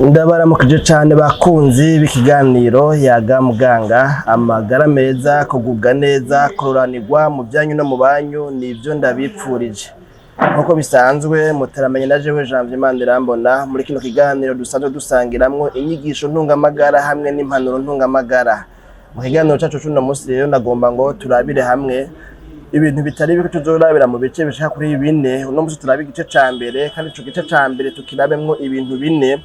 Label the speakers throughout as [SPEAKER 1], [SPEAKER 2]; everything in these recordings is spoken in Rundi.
[SPEAKER 1] Ndabaramukije cane bakunzi b'ikiganiro Yaga Muganga. Amagara meza, kugubwa neza, kuroranirwa mu vyanyu no mu banyu nivyo ndabipfurije. Nkuko bisanzwe, mutaramenye na jewe Janvier Manirambona muri kino kiganiro dusanzwe dusangiramwo inyigisho ntungamagara hamwe n'impanuro ntungamagara. Mu kiganiro cacu c'uno musi rero, nagomba ngo turabire hamwe ibintu bitari bike tuzorabira mu bice bishika kuri bine. Uno musi turabe igice ca mbere, kandi ico gice ca mbere tukirabemwo ibintu bine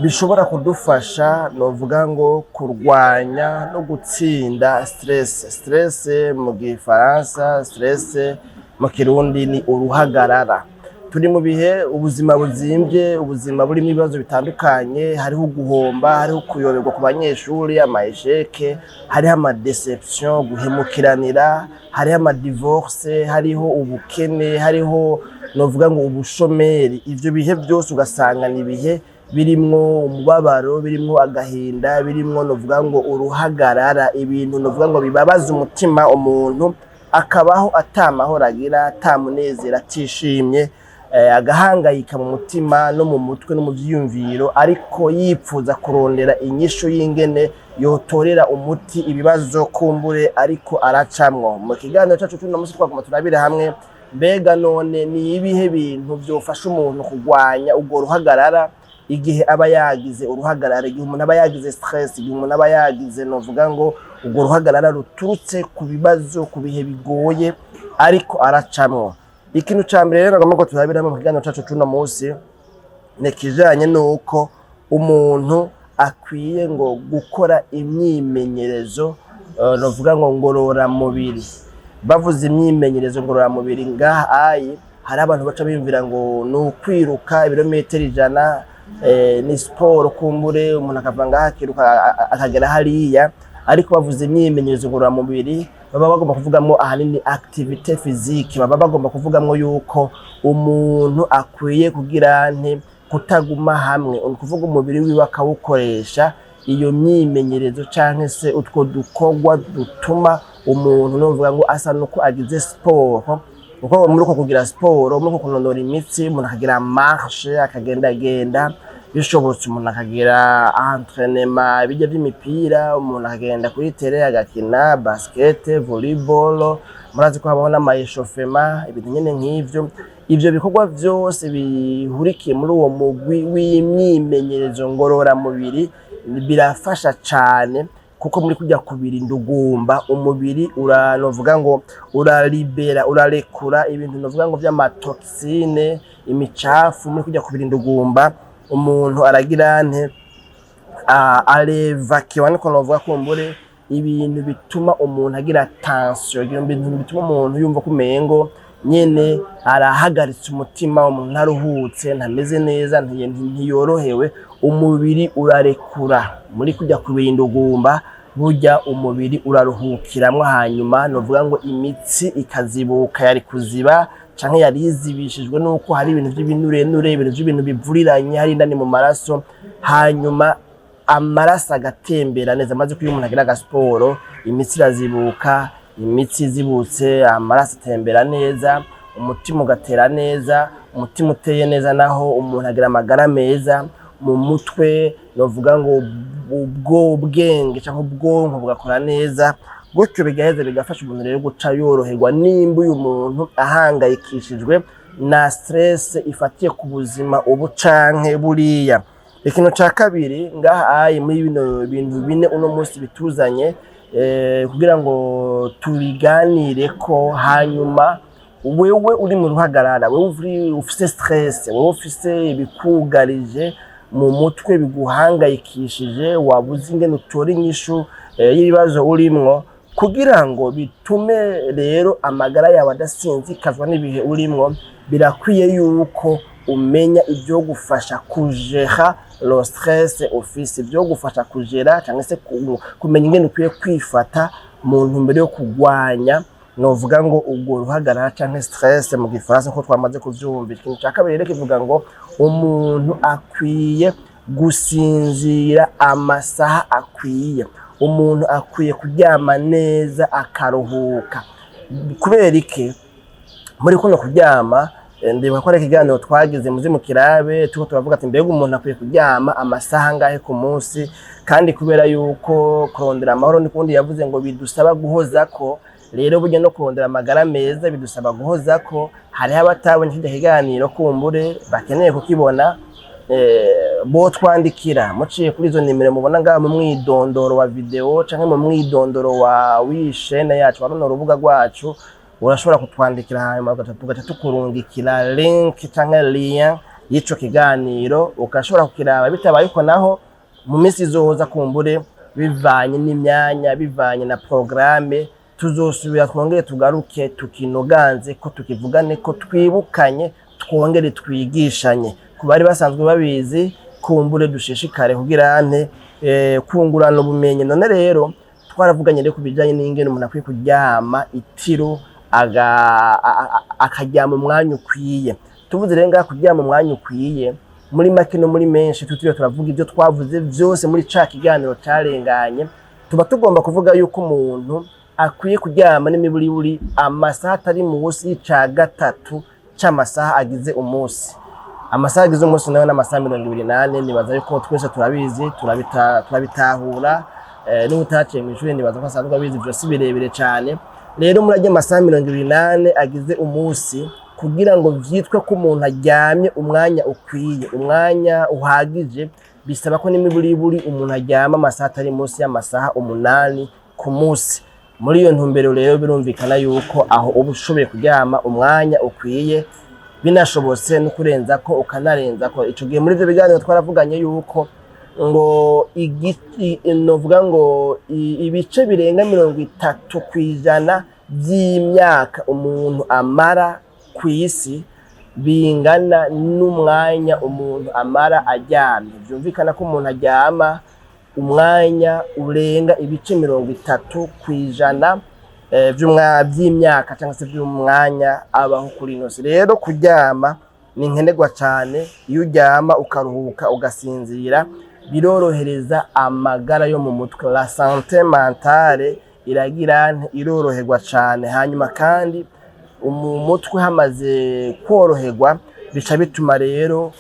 [SPEAKER 1] bishobora kudufasha, novuga ngo kurwanya no gutsinda stress. Stress mu gifaransa, stress mu Kirundi ni uruhagarara. Turi mu bihe ubuzima buzimvye, ubuzima burimo ibibazo bitandukanye. Hariho guhomba, hariho kuyoberwa ku banyeshuri, ama échecs, hariho ama déceptions, guhemukiranira, hariho ama divorce, hariho ubukene, hariho novuga ngo ubushomeri. Ivyo bihe byose ugasanga ni ibihe birimwo umubabaro, birimwo agahinda, birimwo novuga ngo uruhagarara, ibintu novuga ngo bibabaza umutima, umuntu akabaho ata mahoro agira, ata munezero, atishimye, agahangayika mu mutima no mu mutwe no mu vyiyumviro, ariko yipfuza kurondera inyishu y'ingene yotorera umuti ibibazo kumbure ariko aracamwo. Mu kiganiro cacu c'uno musi twaguma turabira hamwe: mbega none ni ibihe bintu vyofasha umuntu kurwanya urwo ruhagarara igihe aba yagize uruhagarara, igihe umuntu aba yagize stress, igihe umuntu aba yagize novuga ngo urwo ruhagarara ruturutse ku bibazo, ku bihe bigoye ariko aracamwo? Ikintu ca mbere rero nagomba ko turabiramo mu kiganiro cacu c'uno musi ni ikijanye n'uko umuntu akwiye ngo gukora imyimenyerezo novuga ngo ngororamubiri. Bavuze imyimenyerezo ngororamubiri ngaha ayi, hari abantu baca biyumvira ngo ni ukwiruka ibirometero 100, ni siporo, kumbure umuntu akava ngaha akiruka akagera hariya. Ariko bavuze imyimenyerezo ngororamubiri, baba bagomba kuvugamwo ahanini activité physique, baba bagomba kuvugamwo yuko umuntu akwiye kugira nte? Kutaguma hamwe, ni ukuvuga umubiri wiwe akawukoresha iyo myimenyerezo canke se utwo dukorwa dutuma umuntu novuga ngo asa nuko agize siporo. Kuko muri uko kugira siporo, muri uko kunonora imitsi, umuntu akagira marche, akagendagenda, bishobotse umuntu akagira entraînement bijya vy'imipira, umuntu akagenda kuri terrain agakina basket, volleyball, murazi ko habaho n'ama échauffement, ibintu nyene nk'ivyo. Ivyo bikorwa vyose bihurikiye muri uwo mugwi w'imyimenyerezo ngororamubiri birafasha cane, kuko muri kurya kubirinda ugumba umubiri uranovuga ngo uralibera, urarekura ibintu novuga ngo vy'ama toxines, imicafu. Muri kurya kubirinda ugumba, umuntu aragira nte? Arevakiwa, niko novuga kumbure, ibintu bituma umuntu agira tension, ibintu bituma umuntu yumva ko umengo nyene arahagaritse umutima, umuntu ntaruhutse, ntameze neza, ntiyorohewe. Umubiri urarekura muri kurya kubirinda ugumba, burya umubiri uraruhukiramwo, hanyuma novuga ngo imitsi ikazibuka yari kuziba canke yari izibishijwe nuko hari ibintu vy'ibinurenure, ibintu vy'ibintu bivuriranye hari indani mu maraso, hanyuma amaraso agatembera neza. Maze ko iyo umuntu agira agasiporo, imitsi irazibuka. Imitsi izibutse, amaraso atembera neza, umutima ugatera neza. Umutima uteye neza naho, umuntu agira amagara meza mu mutwe, novuga ngo ubwo bwenge canke ubwonko bugakora neza. Gutyo bigaheza bigafasha umuntu rero guca yoroherwa nimba uyu muntu ahangayikishijwe na stress ifatiye ku buzima ubu canke buriya. Ikintu ca kabiri ngaha ayi muri bino bintu bine uno munsi bituzanye kugira ngo tubiganireko, hanyuma wewe uri mu ruhagarara, wewe uri ufise stress, wewe ufise ibikugarije mu mutwe biguhangayikishije, wabuze ingene utora inyishu y'ibibazo urimwo, kugira ngo bitume rero amagara yawe adasinzikazwa n'ibihe urimwo, birakwiye yuko umenya ibyo gufasha kujera le stress ufise, ibyo gufasha kujera cyangwa se kumenya ingene ukwiye kwifata mu ntumbero yo kugwanya novuga ngo ubwo ruhagarara canke stress mu Gifaransa, nko twamaze kuvyumva. Ikintu ca kabiri rero kivuga ngo umuntu akwiye gusinzira amasaha akwiye, umuntu akwiye kuryama neza akaruhuka. Kubera iki? Muri kuno kuryama Ndibuka ko ari ikiganiro twagize muzi mu kirabe, turiko turavuga ati mbega umuntu akwiye kuryama amasaha angahe ku munsi? Kandi kubera yuko kurondera amahoro n'ikundi yavuze ngo bidusaba guhozako, rero burya no kurondera amagara meza bidusaba guhozako. Hariho abatabonye kirya kiganiro, kumbure bakeneye kukibona, botwandikira muciye kuri izo nimero mubona ngaha mu mwidondoro wa video canke mu mwidondoro wa w'ishene yacu, wa runo rubuga rwacu. Urashobora kutwandikira, hanyuma tugaca tukurungikira link canke lien y'ico kiganiro, ugashobora kukiraba. Bitabaye uko naho, mu minsi izoza, kumbure bivanye n'imyanya, bivanye na programme, tuzosubira twongere tugaruke tukinoganze ko, tukivugane ko, twibukanye, twongere twigishanye. Ku bari basanzwe babizi, kumbure dushishikare kugira nte kungurana ubumenyi. None rero twaravuganye rero ku bijanye n'ingene umuntu akwiye kuryama itiro, akaryama umwanya ukwiye. Tuvuze rero ngaha kuryama umwanya ukwiye, muri make no muri menshi, tutiriwe turavuga ibyo twavuze vyose muri ca kiganiro carenganye, tuba tugomba kuvuga yuko umuntu akwiye kuryama n'imiburiburi amasaha atari munsi y'ica gatatu c'amasaha agize umunsi. Amasaha agize umunsi nayo n'amasaha 24. Nibaza yuko twese turabizi, turabitahura. N'utaciye mw'ishuri nibaza ko asanzwe abizi, ivyo si birebire cane. Rero muri arya masaha 24 agize umunsi, kugira ngo vyitwe ko umuntu aryamye umwanya ukwiye, umwanya uhagije, bisaba ko n'imiburiburi umuntu aryama amasaha atari munsi y'amasaha 8 ku munsi. Muri iyo ntumbero rero, birumvikana yuko aho uba ushoboye kuryama umwanya ukwiye, binashobotse no kurenza ko ukanarenza ko. Ico gihe muri ivyo biganiro twaravuganye yuko ngo igiti novuga ngo ibice birenga 30% vy'imyaka umuntu amara kw'isi bingana n'umwanya umuntu amara aryamye. Vyumvikana ko umuntu aryama umwanya urenga ibice 30% vy'imyaka cyangwa se vy'umwanya abaho kuri ino si. Rero kuryama ni nkenerwa cane. Iyo uryama ukaruhuka, ugasinzira, birorohereza amagara yo mu mutwe, la santé mentale iragira nte? Iroroherwa cane. Hanyuma kandi mu mutwe hamaze koroherwa, bica bituma rero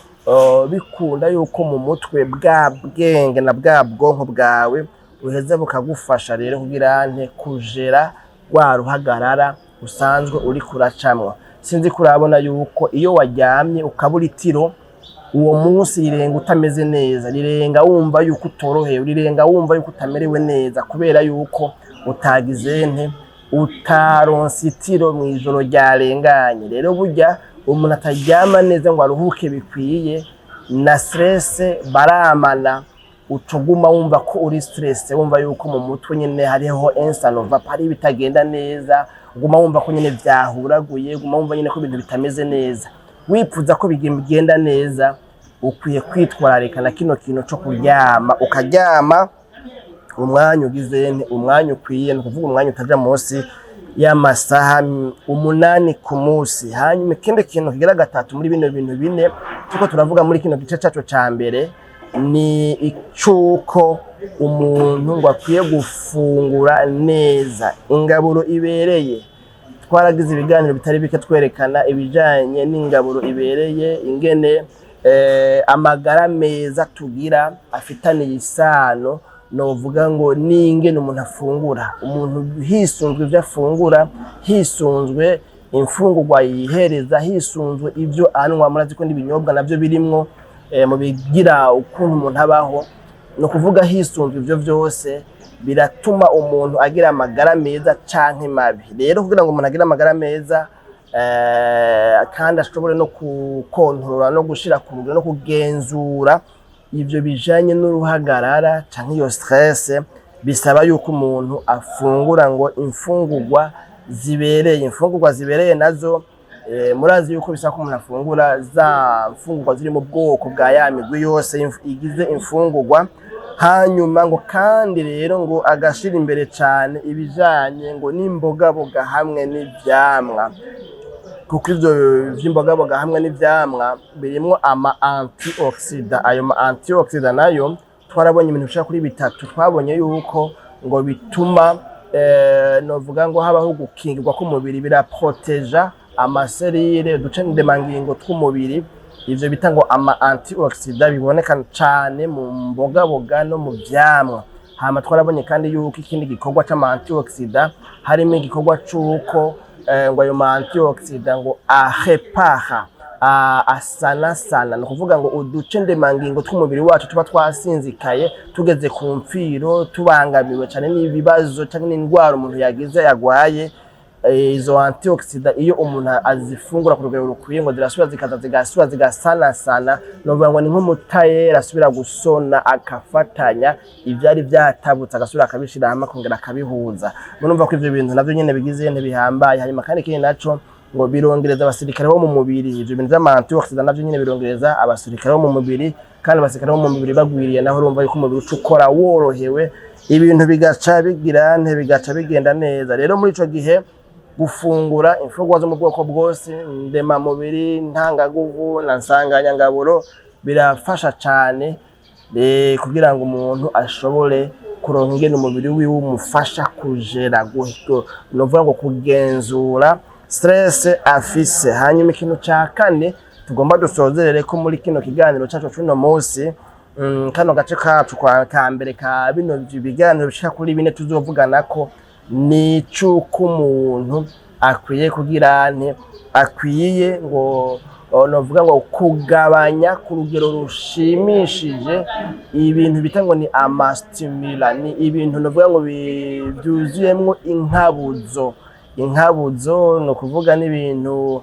[SPEAKER 1] bikunda yuko mu mutwe bwa bwenge na bwa bwonko bwawe buheza bukagufasha rero kugira nte? Kujera rwa ruhagarara usanzwe uri kuracamwo. Sinzi ko urabona yuko iyo waryamye ukabura itiro, uwo munsi rirenga utameze neza, rirenga wumva yuko utorohewe, rirenga wumva yuko utamerewe neza, kubera yuko utagize nte? Utaronse itiro mw'ijoro ryarenganye. Rero burya umuntu ataryama neza ngo aruhuke bikwiye, na stress baramana, ucuguma wumva ko uri stress, wumva yuko mu mutwe nyene hariho insanova, hari ibitagenda neza, uguma wumva ko nyene vyahuraguye, uguma wumva nyene ko ibintu bitameze neza, wipfuza ko bigenda neza. Ukwiye kwitwararika na kino kintu co kuryama, ukaryama umwanya ugize nte? Umwanya ukwiye, ni ukuvuga umwanya utaja munsi y'amasaha 8 ku munsi. Hanyuma ikindi kintu kigira gatatu muri bino bintu bine turiko turavuga muri kino gice cacu ca mbere ni icuko umuntu ngo akwiye gufungura neza, ingaburo ibereye. Twaragize ibiganiro bitari bike twerekana ibijanye n'ingaburo ibereye, ingene amagara meza tugira afitaniye isano, novuga ngo n'ingene umuntu afungura. Umuntu hisunzwe ivyo afungura, hisunzwe imfungurwa yihereza, hisunzwe ivyo anywa, murazi ko n'ibinyobwa navyo birimwo mu bigira ukuntu umuntu abaho, ni ukuvuga hisunzwe ivyo vyose biratuma umuntu agira amagara meza canke mabi. Rero kugira ngo umuntu agire amagara meza kandi ashobore no gukontorora no gushira ku rugero no kugenzura ivyo bijanye n'uruhagarara canke iyo stress, bisaba yuko umuntu afungura ngo imfungurwa zibereye. Imfungurwa zibereye nazo, murazi yuko bisaba ko umuntu afungura za mfungurwa ziri mu bwoko bwa ya migwi yose igize imfungurwa. Hanyuma ngo kandi rero ngo agashira imbere cane ibijanye ngo n'imbogaboga hamwe n'ivyamwa, kuko ivyo vy'imbogaboga hamwe n'ivyamwa birimwo ama antioxydants. Ayo ma antioxydants nayo twarabonye ibintu bishika kuri bitatu. Twabonye yuko ngo bituma novuga ngo habaho gukingirwa k'umubiri, biraproteja Ama cellules, uduce ndemangingo tw'umubiri, ivyo bita ngo ama antioxydants biboneka cane mu mbogaboga no mu vyamwa. Hama twarabonye kandi yuko ikindi gikorwa c'ama antioxydants harimo igikorwa c'uko ngo ayo ma antioxydants ngo arepara, asanasana, ni ukuvuga ngo uduce ndemangingo tw'umubiri wacu tuba twasinzikaye, tugeze ku mfiro, tubangamiwe cyane n'ibibazo cyangwa n'indwara umuntu yagize, yagwaye. Izo antioxydants, iyo umuntu azifungura ku rugero rukwiye, ngo zirasubira zikaza zigasubira zigasanasana. Novuga ngo ni nk'umutayeri asubira gusona, akafatanya ivyari vyatabutse, agasubira akabishira hamwe, akongera akabihuza. Murumva ko ivyo bintu navyo nyene bigize ntibihambaye. Hanyuma kandi ikindi naco ngo birongereza abasirikare bo mu mubiri. Ivyo bintu vy'ama antioxydants navyo nyene birongereza abasirikare bo mu mubiri, kandi abasirikare bo mu mubiri bagwiriye naho, urumva yuko umubiri uca ukora worohewe, ibintu bigaca bigira nte, bigaca bigenda neza. Rero muri ico gihe, gufungura imfungurwa zo mu bwoko bwose, ndemamubiri, ntangaguvu na nsanganyangaburo, birafasha cane kugira ngo umuntu ashobore kuronka ingene umubiri wiwe umufasha kujera, novuga ngo kugenzura stress afise. Hanyuma ikintu ca kane tugomba dusozerere ko muri kino kiganiro cacu c'uno munsi, kano gace kacu kwa ka mbere ka bino biganiro bishika kuri bine tuzovuganako, ni c'uko umuntu akwiye kugira nte, akwiye ngo novuga ngo kugabanya ku rugero rushimishije ibintu bita ngo ni ama stimulants. Ni ibintu novuga ngo byuzuyemwo inkabuzo. Inkabuzo ni ukuvuga n'ibintu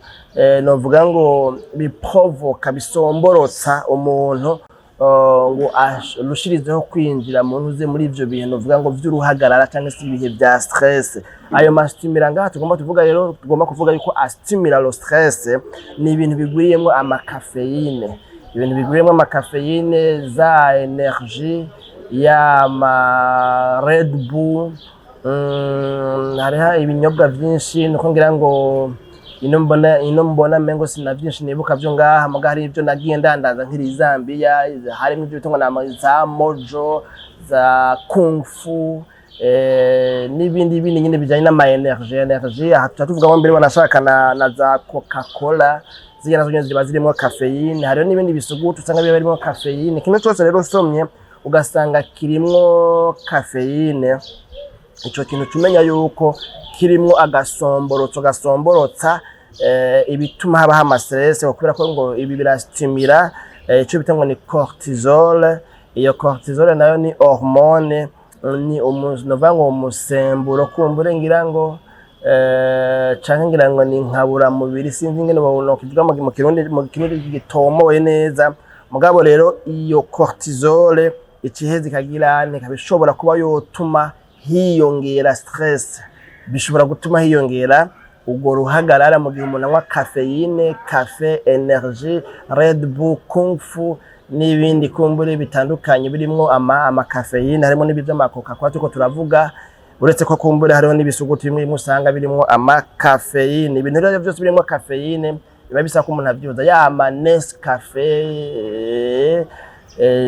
[SPEAKER 1] novuga ngo biprovoka, bisomborotsa umuntu ngo arushirizeho kwinjira mu ntuze, muri ivyo bintu novuga ngo vy'uruhagarara cyangwa se ibihe vya stress. Ayo ma stimulants ngaha tugomba tuvuga rero, tugomba kuvuga yuko astimula le stress, ni ibintu bigwiriyemwo ama caféine, ibintu bigwiriyemwo ama caféine, za énergie, ya ma Red Bull. Hariho ibinyobwa vyinshi, nuko ngira ngo ino mbona mengo sina vyinshi nibuka vyo ngaha, muga hari ivyo nagiye ndandaza nkiri Zambia, harimo ivyo bita ngo za Mojo, za Kung Fu, n'ibindi bindi nyine bijanye n'ama énergie. Énergie aha tuca tuvugamo mbere wanashaka na za Coca Cola, ziriya nazo nyene ziba zirimwo caféine. Hariho n'ibindi bisuguti usanga biba birimwo caféine. Kimwe cose rero usomye ugasanga kirimwo caféine, ico kintu tumenya yuko kirimwo agasomborotso gasomborotsa ibituma habaho ama stress, kubera ko ngo ibi birastimira ico bita ngo ni cortisol. Iyo cortisol nayo ni hormone, ni novuga ngo umusemburo, kumbure ngira ngo canke ngira ngo ni nkaburamubiri, sinzi ingene nokivuga mu Kirundi gitomoye neza. Mugabo rero iyo cortisol iciheza ikagira ikaba ishobora kuba yotuma hiyongera stress, bishobora gutuma hiyongera urwo ruhagarara mu gihe umuntu anywa caféine, café, énergie, Red Bull, Kung Fu n'ibindi kumbure bitandukanye birimwo ama caféine, harimo n'ibi vy'ama Coca Cola turiko turavuga, uretse ko kumbure hariho n'ibisuguti bimwe bimwe usanga birimwo ama caféine. Ibintu rero vyose birimwo caféine biba bisaba ko umuntu avyihoza, yama Nescafe,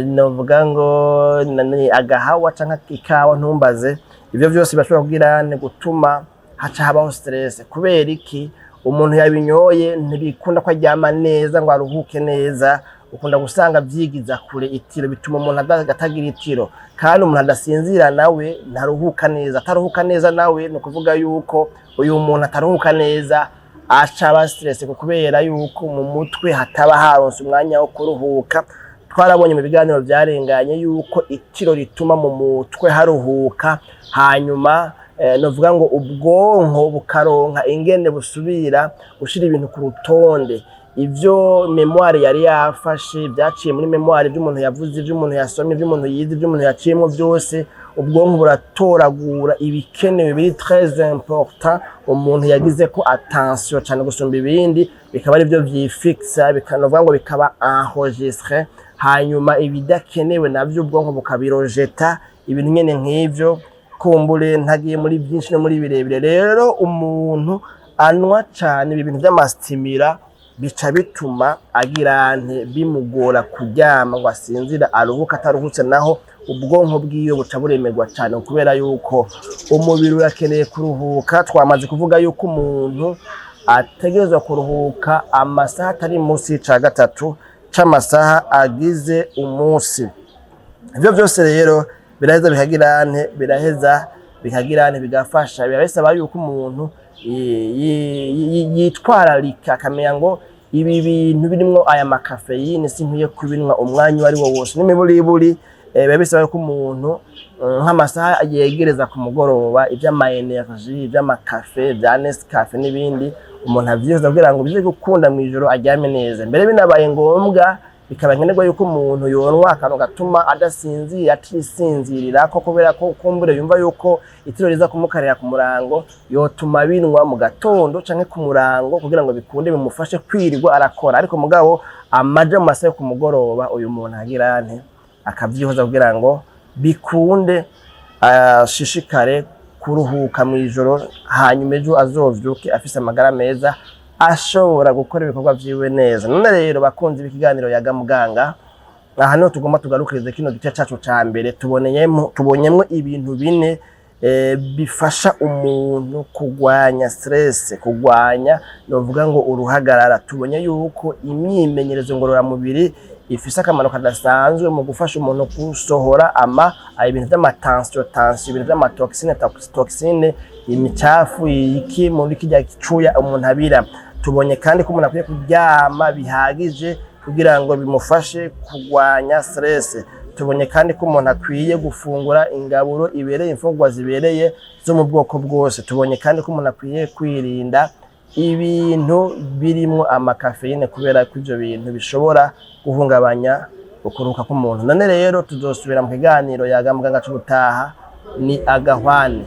[SPEAKER 1] novuga ngo ni agahawa canke ikawa, ntumbaze. Ivyo vyose birashobora kugira ni gutuma haca habaho stress. Kubera iki? Umuntu yabinyoye ntibikunda ko aryama neza ngo aruhuke neza, ukunda gusanga vyigiza kure itiro, bituma umuntu atagira itiro. Kandi umuntu adasinzira nawe ntaruhuka neza, ataruhuka neza nawe ni ukuvuga yuko uyu muntu ataruhuka neza aca aba stress, kubera yuko mu mutwe hataba haronse umwanya wo kuruhuka. Twarabonye mu biganiro vyarenganye yuko itiro rituma mu mutwe haruhuka, hanyuma novuga ngo ubwonko bukaronka ingene busubira gushira ibintu ku rutonde, ivyo mémoire yari yafashe, vyaciye muri mémoire, ivyo umuntu yavuze, ivyo umuntu yasomye, ivyo umuntu yize, ivyo umuntu yaciyemwo vyose. Ubwonko buratoragura ibikenewe biri très important, umuntu yagize ko attention cane gusumba ibindi, bikaba ari byo vyifixa, bikanovuga ngo bikaba enregistré, hanyuma ibidakenewe navyo ubwonko bukabirojeta. Ibintu nyene nk'ivyo, kumbure ntagiye muri byinshi no muri birebire. Rero umuntu anywa cane ibi bintu vy'ama stimulants bica bituma agira nte, bimugora kuryama ngo asinzire aruhuke. Ataruhutse naho ubwonko bwiwe buca buremerwa cane, kubera yuko umubiri urakeneye kuruhuka. Twamaze kuvuga yuko umuntu ategerezwa kuruhuka amasaha atari munsi y'ica gatatu c'amasaha agize umunsi. Ivyo vyose rero biraheza bikagirante, biraheza bikagirante, bigafasha. Biba bisaba yuko umuntu yitwararika, akamenya ngo ibi bintu birimwo aya makafeyine sinkwiye kubinywa umwanya uwo ari wo wose n'imiburiburi. Biba bisaba yuko umuntu nk'amasaha yegereza ku mugoroba, ivy'ama énergie, ivy'amakafe vya Nescafe n'ibindi, umuntu avyihoza kugira ngo bize gukunda mw'ijoro aryame neza. Mbere binabaye ngombwa, bikaba nkenerwa yuko umuntu yonwa akantu gatuma adasinzira, atisinzirira ko, kubera ko kumbure yumva yuko itiro riza kumukarira ku murango, yotuma binwa mu gatondo canke ku murango kugira ngo bikunde bimufashe kwirirwa arakora. Ariko mugabo amaja mu masaha yo ku mugoroba, uyu muntu agira nte? Akavyihoza kugira ngo bikunde ashishikare kuruhuka mw'ijoro, hanyuma ejo azovyuke afise amagara meza, ashobora gukora ibikorwa vyiwe neza. None rero bakunzi b'ikiganiro Yaga Muganga, aha niho tugomba tugarukirize kino gice cacu ca mbere. Tubonyemwo ibintu bine bifasha umuntu kugwanya stress, kugwanya novuga ngo uruhagarara. Tubonye yuko imyimenyerezo ngororamubiri ifise akamaro kadasanzwe mu gufasha umuntu gusohora ama ibintu vy'ama tension tension, ibintu vy'ama toxine toxine, imicafu iki muri kirya cuya umuntu abira. Tubonye kandi ko umuntu akwiye kuryama bihagije kugira ngo bimufashe kugwanya stress. Tubonye kandi ko umuntu akwiye gufungura ingaburo ibereye, imfungurwa zibereye zo mu bwoko bwose. Tubonye kandi ko umuntu akwiye kwirinda ibintu birimwo amakafeyine, kubera ko ivyo bintu bishobora guhungabanya ukuruhuka k'umuntu. None rero tuzosubira mu kiganiro Yaga Muganga c'ubutaha. Ni agahwane.